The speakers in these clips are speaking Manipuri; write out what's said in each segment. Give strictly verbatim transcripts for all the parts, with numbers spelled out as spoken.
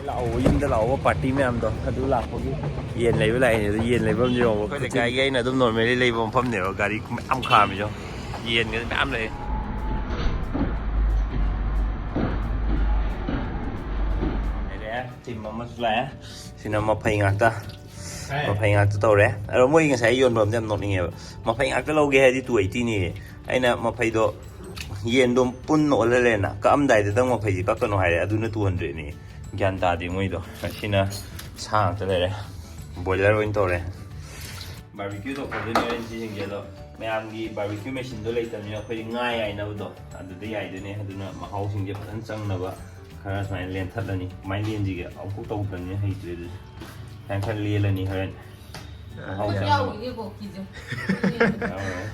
ꯂꯥꯛꯍꯧꯕ, ꯌꯨꯝꯗ ꯂꯥꯛꯍꯧꯕ ꯄꯥꯔꯇꯤ ꯃꯌꯥꯝꯗꯣ ꯑꯗꯨ ꯂꯥꯛꯄꯒꯤ ꯌꯦꯟ ꯂꯩꯕ ꯂꯥꯛꯏꯅꯦ꯫ ꯑꯗꯨ ꯌꯦꯟ ꯂꯩꯐꯝꯁꯦ ꯌꯦꯡꯉꯣ꯫ ꯑꯩꯈꯣꯏ ꯂꯩꯀꯥꯏꯒꯤ ꯑꯩꯅ ꯑꯗꯨꯝ normally ꯂꯩꯕ ꯃꯐꯝꯅꯦꯕ꯫ ꯒꯥꯔꯤ ꯃꯌꯥꯝ ꯈꯥꯝꯃꯤꯗꯣ, ꯌꯦꯟꯒ ꯃꯌꯥꯝ ꯂꯩ꯫ ꯂꯩꯔꯦ, ꯇꯤꯝ ꯑꯃꯁꯨ ꯂꯥꯛꯑꯦ꯫ ꯁꯤꯅ ꯃꯐꯩ ꯉꯥꯛꯇ, ꯃꯐꯩ ꯉꯥꯛꯇ ꯇꯧꯔꯦ꯫ ꯑꯗꯣ ꯃꯣꯏ ꯉꯁꯥꯏ ꯌꯣꯟꯐꯝꯗꯤ ꯌꯥꯝ ꯅꯣꯛꯅꯤꯡꯉꯦꯕ꯫ ꯃꯐꯩ ꯉꯥꯛꯇ ꯂꯧꯒꯦ ꯍꯥꯏꯗꯤ two eighty ꯅꯦ꯫ ꯑꯩꯅ ꯃꯐꯩꯗꯣ, ꯌꯦꯟꯗꯣ ꯄꯨꯟꯅ ꯑꯣꯜꯍꯜꯂꯦꯅ, ꯀꯛꯑꯝꯗꯥꯏꯗꯗꯪ ꯃꯐꯩꯁꯦ ꯀꯛꯀꯅꯨ ꯍꯥꯏꯔꯦ, ꯑꯗꯨꯅ two hundred ꯅꯦ꯫ ꯒ꯭ꯌꯥꯟ ꯇꯥꯗꯦ ꯃꯣꯏꯗꯣ꯫ ꯑꯁꯤꯅ ꯁꯥ ꯉꯥꯛꯇ ꯂꯩꯔꯦ, ꯕꯣꯏꯂꯔ ꯑꯣꯏꯅ ꯇꯧꯔꯦ꯫ ꯕꯥꯔꯕꯤꯀ꯭ꯌꯨ ꯇꯧꯊꯣꯛꯇꯣꯏꯅꯦ ꯍꯣꯔꯦꯟ ꯁꯤꯁꯤꯡꯁꯦ꯫ ꯑꯗꯣ ꯃꯌꯥꯝꯒꯤ ꯕꯥꯔꯕꯤꯀ꯭ꯌꯨ ꯃꯦꯆꯤꯟꯗꯣ ꯂꯩꯇꯕꯅꯤꯅ ꯑꯩꯈꯣꯏꯗꯤ ꯉꯥ ꯌꯥꯏꯅꯕꯗꯣ ꯑꯗꯨꯗ ꯌꯥꯏꯗꯣꯏꯅꯦ꯫ ꯑꯗꯨꯅ ꯃꯍꯥꯎꯁꯤꯡꯁꯦ ꯐꯖꯅ ꯆꯪꯅꯕ ꯈꯔ ꯁꯨꯃꯥꯏꯅ ꯂꯦꯟꯊꯠꯂꯅꯤ꯫ ꯀꯃꯥꯏꯅ ꯂꯦꯟꯁꯤꯒꯦ? ꯑꯃꯨꯛꯐꯥꯎ ꯇꯧꯗꯕꯅꯤꯅ ꯍꯩꯇ꯭ꯔꯦ꯫ ꯑꯗꯨꯁꯨ ꯁꯨꯃꯥꯏꯅ ꯈꯔ ꯂꯦꯜꯂꯅꯤ ꯍꯣꯔꯦꯟ꯫ ꯃꯍꯥꯎ ꯆꯪꯅꯕ꯫ ꯌꯥꯎꯔꯣꯏ꯫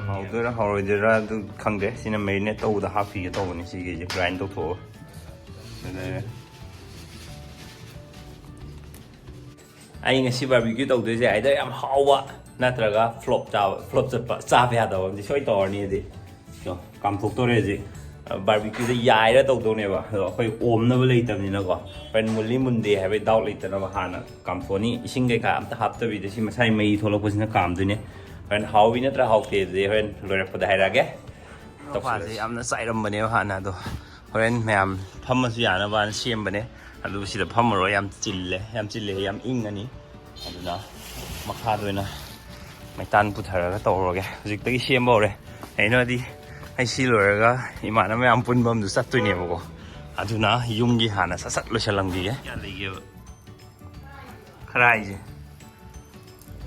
ꯍꯥꯎꯗꯣꯏꯔꯥ ꯍꯥꯎꯔꯣꯏꯗꯣꯏꯔꯥ ꯑꯗꯨ ꯈꯪꯗꯦ꯫ ꯁꯤꯅ marinate ꯇꯧꯕꯗ ꯍꯥꯞꯄꯤꯒꯦ ꯇꯧꯕꯅꯤ꯫ ꯁꯤꯒꯤꯁꯦ grind ꯇꯧꯊꯣꯛꯑꯒ꯫ ꯑꯗ ꯑꯩ ꯉꯁꯤ ꯕꯥꯔꯕꯤꯀ꯭ꯌꯨ ꯇꯧꯗꯣꯏꯁꯦ either ꯌꯥꯝ ꯍꯥꯎꯕ ꯅꯠꯇ꯭ꯔꯒ flop ꯆꯥꯕ, flop ꯆꯠꯄ, ꯆꯥꯕ ꯌꯥꯗꯕ ꯑꯃꯗꯤ ꯁꯣꯏ ꯇꯧꯔꯅꯤ꯫ ꯑꯗꯨꯗꯤ ꯀꯥꯝꯊꯣꯛꯇꯣꯔꯦ ꯍꯧꯖꯤꯛ꯫ ꯕꯥꯔꯕꯤꯀ꯭ꯌꯨꯗ ꯌꯥꯏꯔ ꯇꯧꯗꯧꯅꯦꯕ꯫ ꯑꯗꯣ ꯑꯩꯈꯣꯏ ꯑꯣꯝꯅꯕ ꯂꯩꯇꯕꯅꯤꯅꯀꯣ, ꯍꯣꯔꯦꯟ ꯃꯨꯜꯂꯤ ꯃꯨꯟꯗꯦ ꯍꯥꯏꯕꯒꯤ doubt ꯂꯩꯇꯅꯕ ꯍꯥꯟꯅ ꯀꯥꯝꯊꯣꯛꯑꯅꯤ꯫ ꯏꯁꯤꯡ ꯀꯩꯀꯥ ꯑꯝꯇ ꯍꯥꯞꯇꯕꯤꯗ ꯁꯤ ꯃꯁꯥꯏ ꯃꯩ ꯊꯣꯛꯂꯛꯄꯁꯤꯅ ꯀꯥꯝꯗꯣꯏꯅꯦ꯫ ꯍꯣꯔꯦꯟ ꯍꯥꯎꯋꯤ ꯅꯠꯇ꯭ꯔꯥ ꯍꯥꯎꯇꯦ ꯑꯗꯨꯗꯤ ꯍꯣꯔꯦꯟ ꯂꯣꯏꯔꯛꯄꯗ ꯍꯥꯏꯔꯛꯑꯒꯦ꯫ ꯇꯧꯁꯤꯜꯂꯁꯤ꯫ ꯌꯥꯝꯅ ꯆꯥꯏꯔꯝꯕꯅꯦꯕ ꯍꯥꯟꯅ, ꯑꯗꯣ ꯍꯣꯔꯦꯟ ꯃꯌꯥꯝ ꯐꯝꯃꯁꯨ ꯌꯥꯅꯕꯅ ꯁꯦꯝꯕꯅꯦ꯫ ꯑꯗꯨꯕꯨ ꯁꯤꯗ ꯐꯝꯃꯔꯣꯏ, ꯌꯥꯝ ꯆꯤꯜꯂꯦ, ꯌꯥꯝ ꯆꯤꯜꯂꯦ, ꯌꯥꯝ ꯏꯪꯉꯅꯤ꯫ ꯑꯗꯨꯅ ꯃꯈꯥꯗ ꯑꯣꯏꯅ ꯃꯩꯇꯥꯟ ꯄꯨꯊꯔꯒ ꯇꯧꯔꯒꯦ꯫ ꯍꯧꯖꯤꯛꯇꯒꯤ ꯁꯦꯝꯕ ꯍꯧꯔꯦ꯫ ꯀꯩꯅꯣꯗꯤ ꯑꯩ ꯁꯤ ꯂꯣꯏꯔꯒ ꯏꯃꯥꯟꯅꯕ ꯃꯌꯥꯝ ꯄꯨꯟꯕ ꯑꯃꯁꯨ ꯆꯠꯇꯣꯏꯅꯦꯕꯀꯣ꯫ ꯑꯗꯨꯅ ꯌꯨꯝꯒꯤ ꯍꯥꯟꯅ ꯁꯠ ꯁꯠ ꯂꯣꯏꯁꯤꯜꯂꯝꯈꯤꯒꯦ꯫ ꯀꯌꯥ ꯂꯩꯒꯦꯕ? ꯈꯔ ꯍꯥꯏꯁꯦ꯫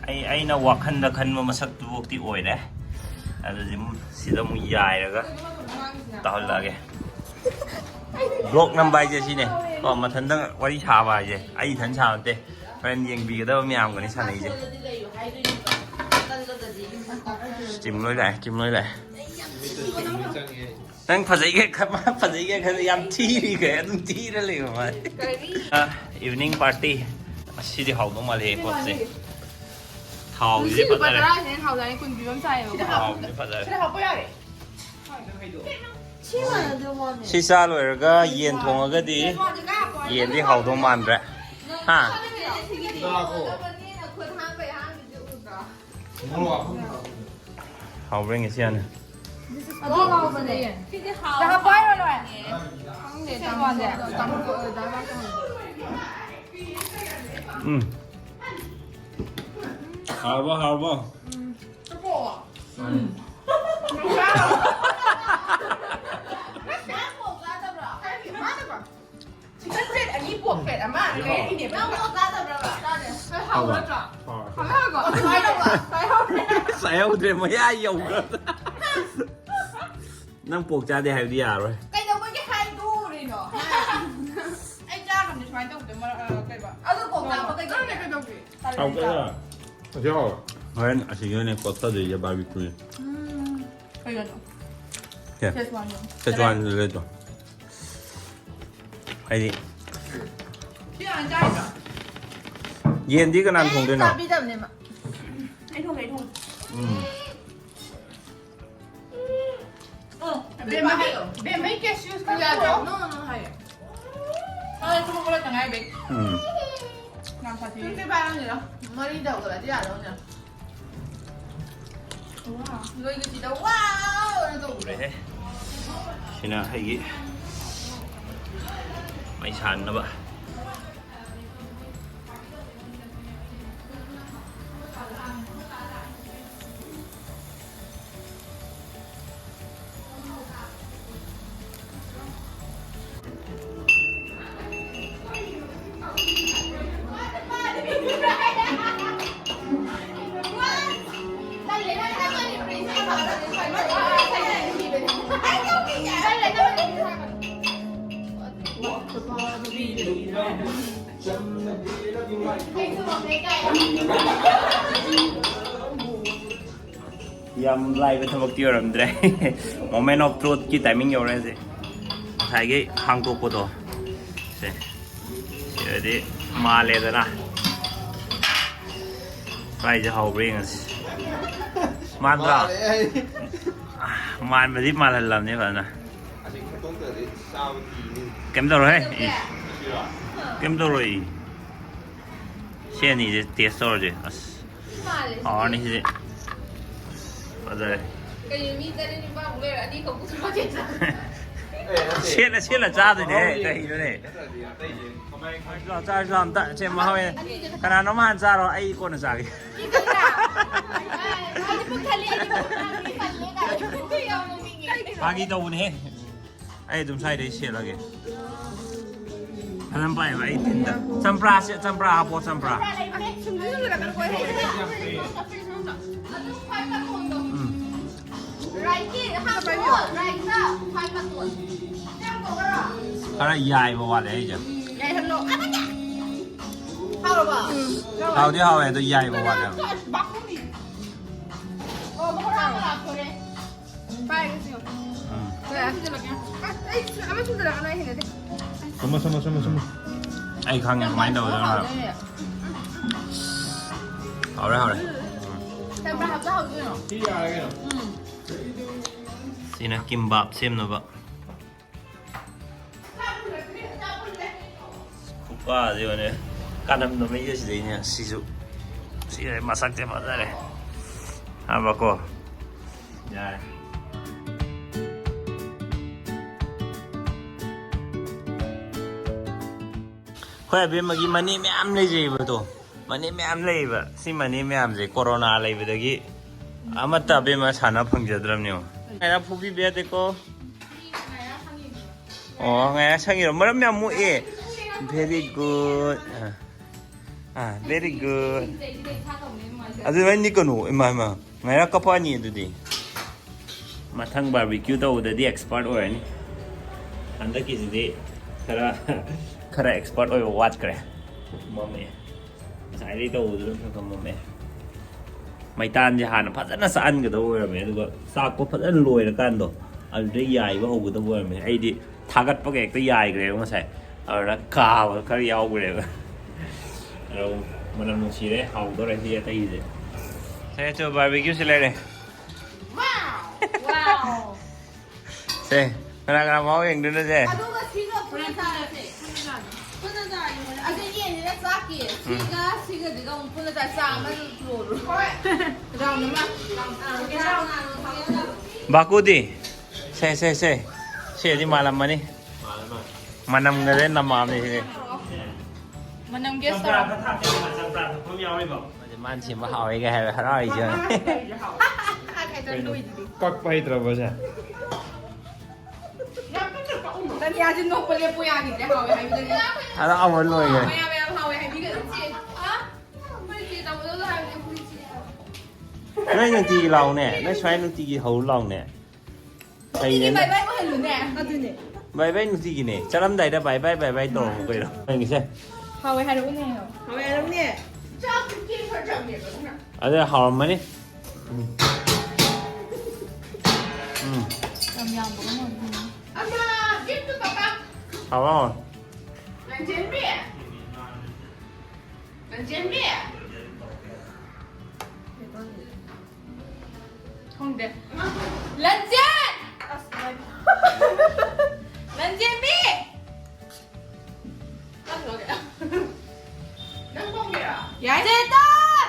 ꯑꯩ, ꯑꯩꯅ ꯋꯥꯈꯜꯗ ꯈꯟꯕ ꯃꯁꯛꯇꯨꯐꯥꯎꯗꯤ ꯑꯣꯏꯔꯦ꯫ ꯑꯗꯨꯗꯤ ꯁꯤꯗ ꯑꯃꯨꯛ ꯌꯥꯏꯔꯒ ꯇꯧꯍꯜꯂꯛꯑꯒꯦ꯫ Vlog ꯅꯝꯕ ꯍꯥꯏꯁꯦ ꯁꯤꯅꯦ ꯀꯣ, ꯃꯊꯟꯇ ꯋꯥꯔꯤ ꯁꯥꯕ ꯍꯥꯏꯁꯦ꯫ ꯑꯩ ꯏꯊꯟ ꯁꯥꯕ ꯅꯠꯇꯦ, ꯍꯣꯔꯦꯟ ꯌꯦꯡꯕꯤꯒꯗꯕ ꯃꯌꯥꯝꯒꯅꯤ ꯁꯥꯟꯅꯩꯁꯦ꯫ ꯇꯤꯝ ꯂꯣꯏ ꯂꯥꯛꯑꯦ, ꯇꯤꯝ ꯂꯣꯏ ꯂꯥꯛꯑꯦ꯫ ꯅꯪ ꯐꯖꯩꯒ ꯈꯟ-, ꯃꯥ ꯐꯖꯩꯒ ꯈꯟ-, ꯌꯥꯝ ꯊꯤꯔꯤꯒ ꯑꯗꯨꯝ ꯊꯤꯔ ꯂꯩꯕ ꯃꯥꯁꯦ꯫ ꯀꯔꯤ? ꯑ, evening party꯫ ꯑꯁꯤꯗꯤ ꯍꯥꯎꯗꯧ ꯃꯥꯜꯂꯦ ꯄꯣꯠꯁꯦ꯫ ꯊꯥꯎꯁꯤꯗꯤ ꯉꯁꯤ ꯂꯨꯄꯥ ꯐꯖꯔꯦ꯫ ꯇꯔꯥꯁꯦ ꯍꯦꯟꯅ ꯍꯥꯎꯖꯥꯠꯅꯤ, ꯀꯨꯟ ꯄꯤꯕ ꯑꯃ ꯆꯥꯏꯌꯦꯕꯀꯣ꯫ ꯊꯥꯎꯁꯤꯗꯤ ꯐꯖꯔꯦ꯫ ꯁꯤꯗ ꯍꯥꯞꯄ ꯌꯥꯔꯦ꯫ ꯁꯤ ꯆꯥ ꯂꯣꯏꯔꯒ ꯌꯦꯟ ꯊꯣꯡꯉꯒꯗꯤ ꯌꯦꯟꯗꯤ ꯍꯥꯎꯗꯧ ꯃꯥꯟꯗ꯭ꯔꯦ꯫ ꯍꯥ? ꯍꯥꯎꯕ꯭ꯔꯥ ꯌꯦꯡꯒꯦ ꯁꯤ ꯍꯥꯟꯅ꯫ ꯑꯗꯨ ꯍꯥꯎꯕꯅꯦ꯫ ꯁꯤꯗꯤ ꯍꯥꯎ-, ꯆꯥꯕ ꯄꯥꯏꯔꯣ ꯂꯣꯏꯔꯦ꯫ ꯈꯪꯗꯦ, ꯆꯥꯃꯁ ꯆꯥꯃꯁ ꯎꯝ꯫ ꯍꯥꯎꯔꯕꯣ, ꯍꯥꯎꯔꯕꯣ? ꯎꯝ꯫ ꯆꯤꯛꯀꯟ ꯄ꯭ꯂꯦꯠ ꯑꯅꯤ, ꯄꯣꯔꯛ ꯄ꯭ꯂꯦꯠ ꯑꯃ, ꯂꯩꯔꯛꯏꯅꯦꯕ꯫ ꯅꯪ ꯑꯣꯛ ꯆꯥꯗꯕ꯭ꯔꯕ? ꯆꯥꯗꯦ꯫ ꯍꯥꯎꯕ꯭ꯔꯥ? ꯍꯥꯎꯋꯦ꯫ ꯍꯥꯎꯋꯦꯀꯣ? ꯆꯥꯏꯍꯧꯗ꯭ꯔꯦ, ꯃꯌꯥ ꯌꯧꯈ꯭ꯔꯕ꯫ ꯅꯪ ꯄꯣꯛ ꯆꯥꯗꯦ ꯍꯥꯏꯕꯗꯤ ꯌꯥꯔꯣꯏ꯫ ꯀꯩꯗꯧꯕꯒꯤ ꯍꯥꯏꯗꯣꯔꯤꯅꯣ? ꯑꯩ ꯆꯥꯈ꯭ꯔꯕꯅꯤ ꯁꯨꯃꯥꯏꯅ ꯇꯧꯕꯗꯣ, ꯃꯔꯛ-, ꯑ, ꯀꯩꯕ? ꯑꯗꯨ ꯄꯣꯛ ꯆꯥꯕ ꯀꯩꯗꯧꯒꯦ? ꯇꯜꯂꯦ꯫ ꯍꯥꯎꯕ꯭ꯔꯥ? ꯇꯜꯂꯦ꯫ ꯑꯁꯤ ꯍꯥꯎꯋꯦ꯫ ꯍꯣꯔꯦꯟ ꯑꯁꯤꯒꯤ ꯑꯣꯏꯅ ꯀꯣꯠꯊꯗꯣꯏꯁꯦ ꯕꯥꯔꯕꯤꯀ꯭ꯌꯨꯅꯦ꯫ ꯎꯝ꯫ ꯀꯩꯅꯣꯗꯣ? ꯀꯦ? ꯁꯦꯁꯋꯥꯟꯗꯣ꯫ ꯁꯦꯁꯋꯥꯟꯗꯣ ꯂꯩꯇ꯭ꯔꯣ? ꯍꯥꯏꯗꯤ ꯁꯤ ꯍꯥꯟꯅ ꯆꯥꯔꯤꯕ? ꯌꯦꯟꯗꯤ ꯀꯅꯥꯅ ꯊꯣꯡꯗꯣꯏꯅꯣ? ꯆꯥꯕꯤꯗꯕꯅꯦ ꯃꯥ꯫ ꯑꯩ ꯊꯣꯡꯒꯦ, ꯑꯩ ꯊꯣꯡꯒꯦ꯫ ꯎꯝ꯫ ꯎꯝ꯫ ꯕꯦꯝꯃꯩ, ꯕꯦꯝꯃꯩ cashews ꯈꯔ ꯌꯥꯗ꯭ꯔꯣ? ꯄꯨꯔꯛꯑꯣ꯫ ꯅꯣ, ꯅꯣ, ꯅꯣ ꯍꯥꯏꯌꯦ꯫ ꯃꯥꯅ ꯊꯣꯡꯕ ꯈꯔ ꯇꯉꯥꯏꯕꯩ꯫ ꯎꯝ꯫ ꯌꯥꯝ ꯁꯥꯊꯤ꯫ ꯁꯨꯝ ꯁꯤ ꯄꯥꯏꯔꯝꯁꯤꯔꯣ? ꯃꯔꯤ ꯇꯧꯗ꯭ꯔꯗꯤ ꯌꯥꯗꯧꯅꯦ꯫ ꯋꯥꯎ꯫ ꯅꯣꯏꯒꯤꯁꯤꯗ ꯋꯥꯎ ꯑꯅ ꯇꯧꯕꯗꯣ꯫ ꯂꯣꯏꯔꯦꯍꯦ꯫ ꯁꯤꯅ ꯑꯩꯒꯤ ꯃꯩ ꯁꯥꯍꯟꯅꯕ꯫ ꯌꯥꯝ ꯂꯥꯏꯕ ꯊꯕꯛꯇꯤ ꯑꯣꯏꯔꯝꯗ꯭ꯔꯦ꯫ Moment of truthꯀꯤ timing ꯌꯧꯔꯦ ꯍꯧꯖꯤꯛ꯫ ꯉꯁꯥꯏꯒꯤ ꯍꯥꯡꯗꯣꯛꯄꯗꯣ꯫ ꯁꯦ꯫ ꯁꯤꯗꯗꯤ ꯃꯥꯜꯂꯦꯗꯅ꯫ ꯀꯥꯏꯁꯦ ꯍꯥꯎꯕ꯭ꯔꯥ ꯌꯦꯡꯉꯁꯤ꯫ ꯃꯥꯟꯗ꯭ꯔꯥ? ꯃꯥꯜꯂꯦ ꯑꯩ꯫ ꯃꯥꯟꯕꯗꯤ ꯃꯥꯜꯍꯜꯂꯕꯅꯦ ꯐꯖꯅ꯫ ꯑꯁꯤ ꯈꯣꯠꯇꯣꯛꯇ꯭ꯔꯗꯤ ꯆꯥꯕ ꯀꯤꯅꯤ꯫ ꯀꯩꯝ ꯇꯧꯔꯣꯏꯍꯦ꯫ ꯏ꯫ ꯁꯤꯔꯣ? ꯀꯩꯝ ꯇꯧꯔꯣꯏ꯫ ꯁꯤ ꯑꯅꯤꯁꯦ ꯇꯦꯁ ꯇꯧꯔꯁꯦ꯫ ꯑꯁ꯫ ꯃꯥꯜꯂꯦ꯫ ꯍꯥꯎꯔꯅꯤ ꯁꯤꯗꯤ꯫ ꯐꯖꯔꯦ꯫ ꯀꯩꯅꯣ ꯃꯤ ꯇꯔꯦꯠ ꯅꯤꯄꯥꯟꯃꯨꯛ ꯂꯩꯔ ꯑꯅꯤꯈꯛ ꯄꯨꯊꯣꯔꯛꯑꯦ꯫ ꯑꯦ, ꯅꯠꯇꯦ꯫ ꯁꯦꯠꯂ ꯁꯦꯠꯂ ꯆꯥꯗꯣꯏꯅꯦ꯫ ꯃꯍꯥꯎ ꯌꯦꯡ-, ꯀꯩꯅꯣꯅꯦ꯫ ꯅꯠꯇ꯭ꯔꯗꯤ ꯑꯇꯩꯁꯦ ꯀꯃꯥꯏ ꯈꯪ-, ꯆꯥꯔꯁꯤ ꯂꯥꯛꯑꯣ ꯑꯝꯇ꯫ ꯁꯦ ꯃꯍꯥꯎ ꯌꯦꯡ-, ꯀꯅꯥꯅꯣꯝ ꯍꯥꯟꯅ ꯆꯥꯔꯣ, ꯑꯩ ꯀꯣꯟꯅ ꯆꯥꯒꯦ꯫ ꯑꯩꯗꯤ ꯄꯨꯛ ꯊꯜꯂꯦ, ꯑꯩꯗꯤ ꯄꯨꯛ ꯊꯜꯂꯦ ꯀꯥꯏꯅ꯫ ꯌꯥꯝ ꯅꯣꯛꯅꯤꯡꯉꯦ꯫ ꯐꯥꯒꯤ ꯇꯧꯕꯅꯦꯍꯦ꯫ ꯑꯩ ꯑꯗꯨꯝ ꯁ꯭ꯋꯥꯏꯗꯩ ꯁꯦꯠꯂꯒꯦ꯫ ꯐꯖꯅ ꯄꯥꯏꯕ ꯑꯩ ꯇꯤꯟꯗ꯫ ꯆꯝꯄ꯭ꯔꯥꯁꯦ, ꯆꯝꯄ꯭ꯔꯥ ꯍꯥꯞꯄꯣ, ꯆꯝꯄ꯭ꯔꯥ꯫ ꯁꯨꯝ ꯁꯨꯝ ꯁꯨꯝ ꯁꯨꯝ꯫ ꯎꯝ꯫ ꯈꯔ ꯌꯥꯏꯕ ꯋꯥꯠꯂꯦ ꯑꯩꯁꯦ꯫ ꯌꯥꯏꯍꯜꯂꯣ꯫ ꯍꯥꯎꯔꯕꯣ? ꯍꯥꯎꯗꯤ ꯍꯥꯎꯋꯦ, ꯑꯗꯣ ꯌꯥꯏꯕ ꯋꯥꯠꯂꯦ꯫ ꯄꯥꯏꯔꯒꯦ ꯁꯤ ꯌꯦꯡꯉꯣ꯫ ꯎꯝ꯫ ꯑꯃ ꯁꯨꯖꯜꯂꯛꯀꯦ꯫ ꯑꯁ, ꯑꯩ ꯑꯃ ꯁꯨꯖꯜꯂꯛꯀꯅꯣ, ꯑꯩ ꯍꯩꯅꯗꯦ꯫ ꯁꯨꯝꯃꯣ, ꯁꯨꯝꯃꯣ, ꯁꯨꯝꯃꯣ, ꯁꯨꯝꯃꯣ꯫ ꯑꯩ ꯈꯪꯉꯦ ꯀꯃꯥꯏꯅ ꯇꯧꯒꯗꯕꯅꯣ ꯍꯥꯏꯕ꯫ ꯍꯥꯎꯗꯣꯏꯅꯦ꯫ ꯍꯥꯎꯔꯦ, ꯍꯥꯎꯔꯦ꯫ ꯀꯌꯥꯝ ꯍꯥꯞꯆ ꯍꯧꯗꯣꯏꯅꯣ? ꯁꯤ ꯌꯥꯔꯦ ꯀꯩꯅꯣ꯫ ꯎꯝ꯫ ꯁꯤꯅ ꯀꯤꯝꯕꯥꯞ ꯁꯦꯝꯅꯕ꯫ ꯈꯨꯄꯥꯁꯦ ꯌꯦꯡꯉꯨꯅꯦ꯫ ꯀꯥꯅꯝ ꯅꯝꯃꯛꯏꯁꯦ ꯁꯤꯗꯩꯅꯦ꯫ ꯁꯤꯁꯨ꯫ ꯁꯤ ꯃꯁꯛꯁꯦ ꯐꯖꯔꯦ꯫ ꯍꯥꯏꯕꯀꯣ꯫ ꯌꯥꯔꯦ꯫ ꯑꯩꯈꯣꯏ ꯑꯕꯦꯝꯃꯒꯤ ꯃꯅꯦ ꯃꯌꯥꯝ ꯂꯩꯖꯩꯑꯕ ꯑꯗꯣ꯫ ꯃꯅꯦ ꯃꯌꯥꯝ ꯂꯩꯌꯦꯕ꯫ ꯁꯤ ꯃꯅꯦ ꯃꯌꯥꯝꯁꯦ ꯀꯣꯔꯣꯅꯥ ꯂꯩꯕꯗꯒꯤ ꯑꯃꯠꯇ ꯑꯕꯦꯝꯃ ꯁꯥꯟꯅ ꯐꯪꯖꯗ꯭ꯔꯕꯅꯦ꯫ ꯌꯦꯡꯉꯣ꯫ ꯉꯥꯏꯔ ꯐꯨꯕꯤꯕ ꯌꯥꯗꯦꯀꯣ꯫ ꯑꯣ, ꯉꯥꯏꯔ ꯁꯪꯉꯤꯔꯣ? ꯃꯔꯝ ꯌꯥꯝ ꯃꯣꯛꯑꯦ꯫ Very good꯫ ꯑꯥ, ꯑꯥ, very good꯫ ꯑꯗꯨꯃꯥꯏꯅ ꯅꯤꯛꯀꯅꯨ꯫ ꯏꯃꯥ, ꯏꯃꯥ꯫ ꯉꯥꯏꯔ ꯀꯞꯄꯛꯑꯅꯤ ꯑꯗꯨꯗꯤ꯫ ꯃꯊꯪ ꯕꯥꯔꯕꯤꯀ꯭ꯌꯨ ꯇꯧꯕꯗꯗꯤ ꯑꯦꯛꯁꯄꯔꯠ ꯑꯣꯏꯔꯅꯤ꯫ ꯍꯟꯗꯛꯀꯤꯁꯤꯗꯤ ꯈꯔ, ꯈꯔ ꯑꯦꯛꯁꯄꯔꯠ ꯑꯣꯏꯕ ꯋꯥꯠꯈ꯭ꯔꯦ꯫ ꯃꯝꯃꯛꯑꯦ꯫ ꯉꯁꯥꯏꯗꯩ ꯇꯧꯕꯗꯨꯅ ꯈꯔ ꯈꯔ ꯃꯝꯃꯛꯑꯦ꯫ ꯃꯩꯇꯥꯟꯁꯦ ꯍꯥꯟꯅ ꯐꯖꯅ ꯆꯥꯛꯍꯟꯒꯗꯕ ꯑꯣꯏꯔꯝꯃꯦ, ꯑꯗꯨꯒ ꯆꯥꯛꯄ ꯐꯖꯅ ꯂꯣꯏꯔꯀꯥꯟꯗꯣ, ꯑꯗꯨꯗꯩ ꯌꯥꯏꯕ ꯍꯧꯒꯗꯕ ꯑꯣꯏꯔꯝꯃꯦ꯫ ꯑꯩꯗꯤ ꯊꯥꯒꯠꯄꯒ ꯍꯦꯛꯇ ꯌꯥꯏꯈ꯭ꯔꯦꯕ ꯉꯁꯥꯏ꯫ ꯑꯗꯨꯅ ꯀꯥꯕ ꯈꯔ ꯌꯥꯎꯈ꯭ꯔꯦꯕ꯫ ꯑꯗꯣ ꯃꯅꯝ ꯅꯨꯡꯁꯤꯔꯦ, ꯍꯥꯎꯗꯣꯔꯦ ꯁꯤ ꯑꯇꯩꯁꯦ꯫ ꯁꯦ, ꯆꯣ, ꯕꯥꯔꯕꯤꯀ꯭ꯌꯨꯁꯦ ꯂꯩꯔꯦ꯫ ꯋꯥꯎ꯫ ꯁꯦ, ꯀꯅꯥ ꯀꯅꯥ ꯃꯍꯥꯎ ꯌꯦꯡꯗꯣꯏꯅꯣ ꯁꯦ? ꯑꯗꯨꯒ ꯁꯤꯒ ꯄꯨꯟꯅ ꯆꯥꯔꯁꯦ꯫ ꯄꯨꯟꯅ ꯆꯥꯔꯁꯦ꯫ ꯑꯗꯨ ꯌꯦꯟꯁꯤꯅ ꯆꯥꯛꯀꯤ꯫ ꯎꯝ꯫ ꯁꯤꯒ ꯁꯤꯒꯁꯤꯒ ꯑꯃꯨꯛ ꯄꯨꯟꯅ ꯆꯥ-, ꯆꯥ ꯑꯃ ꯂꯣꯜꯂꯣ꯫ ꯍꯣꯏ꯫ ꯔꯥꯎꯟ ꯑꯃ꯫ ꯔꯥꯎꯟ ꯑꯃ꯫ ꯕꯥꯀꯨꯗꯤ? ꯁꯦ, ꯁꯦ, ꯁꯦ꯫ ꯁꯤꯗꯤ ꯃꯥꯜꯂꯝꯃꯅꯤ꯫ ꯃꯅꯝꯒꯁꯦ ꯅꯝꯃꯛꯑꯕꯅꯤ ꯁꯤꯗꯤ꯫ ꯃꯅꯝ ꯒꯦꯁ ꯇꯧꯔꯣ꯫ ꯆꯝꯄ꯭ꯔꯥ ꯈꯔ ꯊꯥꯛꯀꯦ, ꯆꯝꯄ꯭ꯔꯥ ꯊꯥꯛꯐꯝ ꯌꯥꯎꯔꯤꯕꯣ? ꯃꯥꯗꯤ ꯃꯥꯅ ꯁꯦꯝꯕ ꯍꯥꯎꯋꯦꯒ ꯍꯥꯏꯕ ꯍꯔꯥꯎꯔꯤꯁꯦ ꯌꯦꯡꯉꯣ꯫ ꯈꯥꯏ ꯈꯥꯏ ꯆꯠꯂꯨ ꯏꯗꯨꯗꯤ꯫ ꯀꯛꯄ ꯍꯩꯇ꯭ꯔꯕꯣ ꯁꯦ? ꯇꯅꯤꯌꯥꯁꯦ ꯅꯣꯛꯄ ꯂꯦꯞꯄꯣ ꯌꯥꯈꯤꯗ꯭ꯔꯦ, ꯍꯥꯎꯋꯦ ꯍꯥꯏꯕꯤꯗꯅꯤ꯫ ꯍꯔꯥꯎꯕ ꯂꯣꯏꯈ꯭ꯔꯦ꯫ ꯃꯌꯥꯝ ꯃꯌꯥꯝ ꯍꯥꯎꯋꯦ ꯍꯥꯏꯕꯤꯒꯅꯨ ꯆꯦ꯫ ꯑ? ꯑꯩꯈꯣꯏ ꯆꯦ ꯇꯧꯕꯗꯣ ꯍꯥꯏꯕꯅꯦ, ꯑꯩꯈꯣꯏ ꯆꯦ ꯍꯥꯏꯕ꯫ ꯅꯣꯏ ꯅꯨꯡꯇꯤꯒꯤ ꯂꯥꯎꯅꯦ, ꯅꯣꯏ ꯁ꯭ꯋꯥꯏ ꯅꯨꯡꯇꯤꯒꯤ ꯍꯧ ꯂꯥꯎꯅꯦ꯫ ꯅꯨꯡꯇꯤꯒꯤ ꯐꯩꯅꯦ꯫ ꯕꯥꯏ ꯕꯥꯏ ꯑꯣꯏꯍꯜꯂꯨꯅꯦ꯫ ꯑꯗꯨꯅꯦ꯫ ꯕꯥꯏ ꯕꯥꯏ ꯅꯨꯡꯇꯤꯒꯤꯅꯦ꯫ ꯆꯠꯂꯝꯗꯥꯏꯗ ꯕꯥꯏ ꯕꯥꯏ, ꯕꯥꯏ ꯕꯥꯏ ꯇꯧꯔꯝꯃꯨ ꯀꯩꯅꯣ꯫ ꯅꯪꯒꯤꯁꯦ꯫ ꯍꯥꯎꯋꯦ ꯍꯥꯏꯔꯛꯎꯅꯦ꯫ ꯍꯥꯎꯋꯦ ꯍꯥꯏꯔꯛꯎꯅꯦ꯫ ꯆꯥꯛꯇꯤ ꯆꯦꯡ ꯈꯔ ꯆꯪꯉꯦꯕ ꯑꯗꯨꯅ꯫ ꯑꯗꯨ ꯍꯥꯎꯔꯝꯃꯅꯤ꯫ ꯎꯝ꯫ ꯎꯝ꯫ ꯌꯥꯝ ꯌꯥꯝꯕꯒ ꯃꯥꯟꯕ꯫ ꯑꯃ, ꯆꯦꯡꯗꯨ ꯄꯀꯥ꯫ ꯍꯥꯎꯔꯦ, ꯍꯥꯎꯔꯦ꯫ ꯂꯟꯆꯦꯟꯕꯤ꯫ ꯂꯟꯆꯦꯟꯕꯤ꯫ ꯈꯪꯗꯦ꯫ ꯂꯟꯆꯦꯟ! ꯑꯁ, ꯂꯟꯆꯦꯟꯕꯤ! ꯅꯪ ꯊꯣꯛꯑꯒꯦ꯫ ꯅꯪ ꯊꯣꯛꯑꯒꯦꯔꯥ? ꯌꯥꯏ꯫ ꯆꯦꯇꯟ!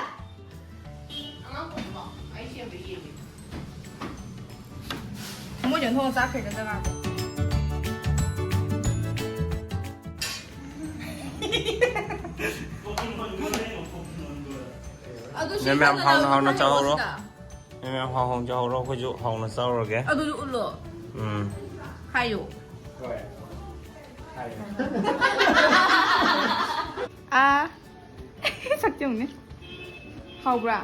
ꯑꯉꯥꯡ ꯄꯨꯔꯛꯑꯣ꯫ ꯑꯩ ꯁꯦꯝꯕ ꯌꯦꯡꯒꯦ꯫ ꯃꯣꯏ ꯌꯣꯟꯊꯣꯛꯑ ꯆꯥꯈ꯭ꯔꯦꯗ ꯆꯉꯥꯡꯗꯣ꯫ ꯑꯗꯨ ꯁꯤ ꯃꯦꯝ, ꯌꯥꯝ ꯍꯥꯟꯅ ꯍꯥꯎꯅ ꯍꯥꯎꯅ ꯂꯧꯔꯣ ꯆꯥꯍꯧꯔꯣ꯫ ꯁꯤꯗ꯫ ꯃꯦꯝ, ꯌꯥꯝ ꯍꯥꯎ ꯍꯥꯎꯅ ꯆꯥꯍꯧꯔꯣ, ꯑꯩꯈꯣꯏꯁꯨ ꯍꯥꯎꯅ ꯆꯥꯔꯨꯔꯒꯦ꯫ ꯑꯗꯨꯁꯨ ꯎꯠꯂꯣ꯫ ꯎꯝ꯫ ꯍꯥꯏꯌꯣ꯫ ꯍꯣꯏ꯫ ꯍꯥꯏꯌꯣ꯫ ꯑꯥ꯫ ꯁꯛꯇꯤ ꯌꯦꯡꯉꯨꯅꯦ꯫ ꯍꯥꯎꯕ꯭ꯔꯥ?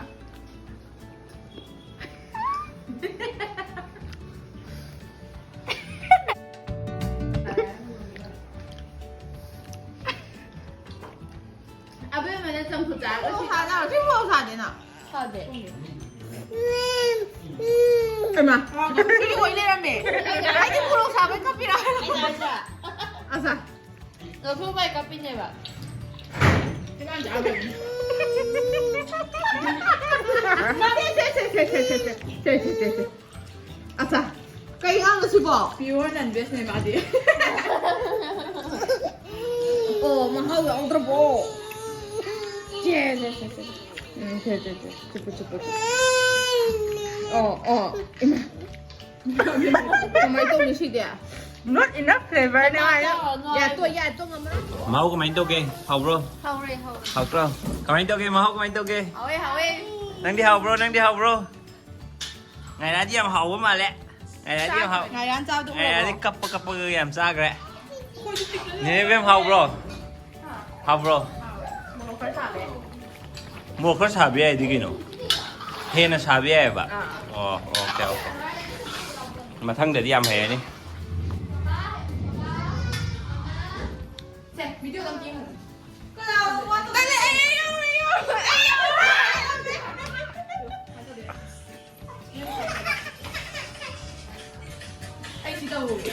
ꯑꯕꯦꯝꯃꯅ ꯆꯝꯐꯨꯠ ꯆꯥꯔꯒ ꯃꯣꯔꯣꯛ ꯁꯥꯗ-, ꯁꯤ ꯃꯣꯔꯣꯛ ꯁꯥꯗꯦꯅ? ꯁꯥꯗꯦ꯫ ꯍꯩꯃꯥ, ꯁꯤ ꯑꯣꯏ ꯂꯩꯔꯝꯃꯦ꯫ ꯑꯩꯗꯤ ꯃꯣꯔꯣꯛ ꯁꯥꯕꯩ ꯀꯞꯄꯤꯔꯥ? ꯑꯩꯅ ꯍꯥꯏꯗ꯭ꯔꯥ? ꯑꯁꯥ꯫ ꯂꯧꯊꯣꯛꯄ ꯍꯦꯛ ꯀꯥꯞꯄꯤꯅꯦꯕ꯫ ꯁꯦ, ꯁꯦ, ꯁꯦ꯫ ꯑꯠꯆꯥ, ꯀꯩ ꯉꯥꯡꯅꯣ ꯁꯤꯕꯣ? Pure non-veg ꯅꯦ ꯃꯥꯗꯤ꯫ ꯑꯣ, ꯃꯍꯥꯎ ꯌꯥꯎꯗ꯭ꯔꯕꯣ? ꯁꯦ, ꯁꯦ, ꯁꯦ, ꯁꯦ꯫ ꯎꯝ, ꯁꯦ, ꯁꯦ, ꯁꯦ꯫ ꯆꯨꯞꯄꯨ, ꯆꯨꯞꯄꯨ, ꯆꯨꯞꯄꯨ꯫ ꯑꯣ, ꯑꯣ꯫ ꯏꯃꯥ꯫ ꯀꯃꯥꯏꯅ ꯇꯧꯅꯤ ꯁꯤꯗꯤ? Not enough flavor ꯅꯦ ꯍꯥꯏꯌꯣ꯫ ꯌꯥ, ꯇꯣ, ꯌꯥ, ꯇꯣ ꯉꯝꯃꯔꯣꯏ꯫ ꯃꯍꯥꯎ ꯀꯃꯥꯏꯅ ꯇꯧꯒꯦ? ꯍꯥꯎꯕ꯭ꯔꯣ? ꯍꯥꯎꯔꯦ, ꯍꯥꯎꯔꯦ꯫ ꯍꯥꯎꯇ꯭ꯔꯣ? ꯀꯃꯥꯏꯅ ꯇꯧꯒꯦ? ꯃꯍꯥꯎ ꯀꯃꯥꯏꯅ ꯇꯧꯒꯦ? ꯍꯥꯎꯋꯦ, ꯍꯥꯎꯋꯦ꯫ ꯅꯪꯗꯤ ꯍꯥꯎꯕ꯭ꯔꯣ? ꯅꯪꯗꯤ ꯍꯥꯎꯕ꯭ꯔꯣ? ꯉꯥꯏꯔꯥꯗꯤ ꯌꯥꯝ ꯍꯥꯎꯕ ꯃꯥꯜꯂꯦ꯫ ꯉꯥꯏꯔꯥꯗꯤ ꯌꯥꯝ ꯍꯥꯎ-, ꯉꯥꯏꯔꯥꯟ ꯆꯥꯕꯗꯣ ꯉꯥꯏꯔꯥꯗꯤ ꯎꯔꯕꯣ? ꯀꯞꯄ ꯀꯞꯄꯒ ꯌꯥꯝ ꯆꯥꯈ꯭ꯔꯦ꯫ ꯅꯦꯅꯦ ꯕꯦꯝ ꯍꯥꯎꯕ꯭ꯔꯣ? ꯍꯥꯎꯕ꯭ꯔꯣ? ꯃꯣꯔꯣꯛ ꯈꯔ ꯁꯥꯕ ꯌꯥꯏ꯫ ꯃꯣꯔꯣꯛ ꯈꯔ ꯁꯥꯕ ꯌꯥꯏꯗꯤ ꯀꯩꯅꯣ? ꯍꯦꯟꯅ ꯁꯥꯕ ꯌꯥꯏꯑꯕ? ꯑꯥ꯫ ꯑꯣ, ꯑꯣꯀꯦ, ꯑꯣꯀꯦ꯫ ꯃꯊꯪꯗꯗꯤ ꯌꯥꯝ ꯍꯩꯔꯅꯤ꯫ ꯁꯦ, video ꯗ ꯑꯝꯇ ꯌꯦꯡꯉꯨ꯫ ꯀꯅꯥꯅꯣ ꯋꯥ ꯇꯜꯂꯦ, ꯑꯩ, ꯑꯩ ꯌꯥꯎꯔꯦ, ꯑꯩ ꯌꯥꯎꯔꯦ, ꯑꯩ ꯌꯥꯎꯔꯦ꯫ ꯑꯩ ꯁꯤ ꯇꯧꯔꯨꯒꯦ꯫